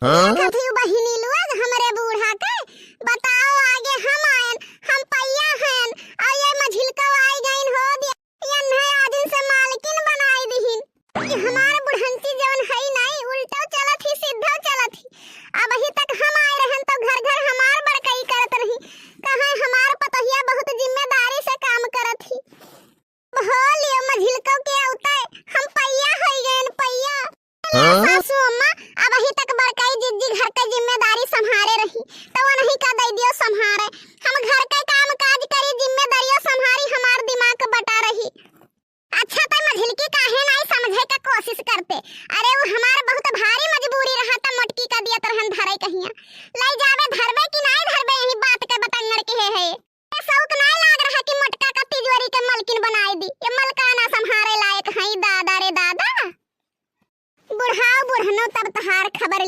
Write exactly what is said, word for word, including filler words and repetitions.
हाँ? देखत ही बहिनी लोग हमरे बूढ़ा के, बताओ आगे हम आयन, हम पइया हयन, अउर ये मझिलका आई गइन हो दिया, ये अन्है आदिन से मालकिन बनाई दिहिन। कि हमार बुढ़ंची जवन हई नाई, उल्टो चलत ही, सीधो चलत ही। अबही तक हम आए रहन तो घर घर हमार बड़कई करत रही, कहे हमार पतोहिया बहुत जिम्मेदारी से काम करत ही। हो लियो मझिलको के अउते हम पइया होई गयन, पइया। हाँ? सासू अम्मा, अबही तक बड़कई जिज्जी घर के जिम्मेदारी संभारे रही, तो उन्हीं का दे दियो संभारे। हम घर के काम काज करी, जिम्मेदारियों संभारी, हमार दिमाग बटा रही। अच्छा, त मझिलकी काहे नाई समझे के कोशिश करते? अरे, वो हमार बहुत भारी मजबूरी रहा, त मोटकी का दियत रहन धरे कहिया। लई जावे धरबे कि नाई धरबे, यही बात के बतंगड़ के है, है। ये शौक नाई लाग रहा कि मोटका का तिजोरी के मलकिन बनाई दी। ये मलकाना संभारे लायक हई, दादा रे दादा। बुढ़ाओ बुढ़नो, तब तहार खबर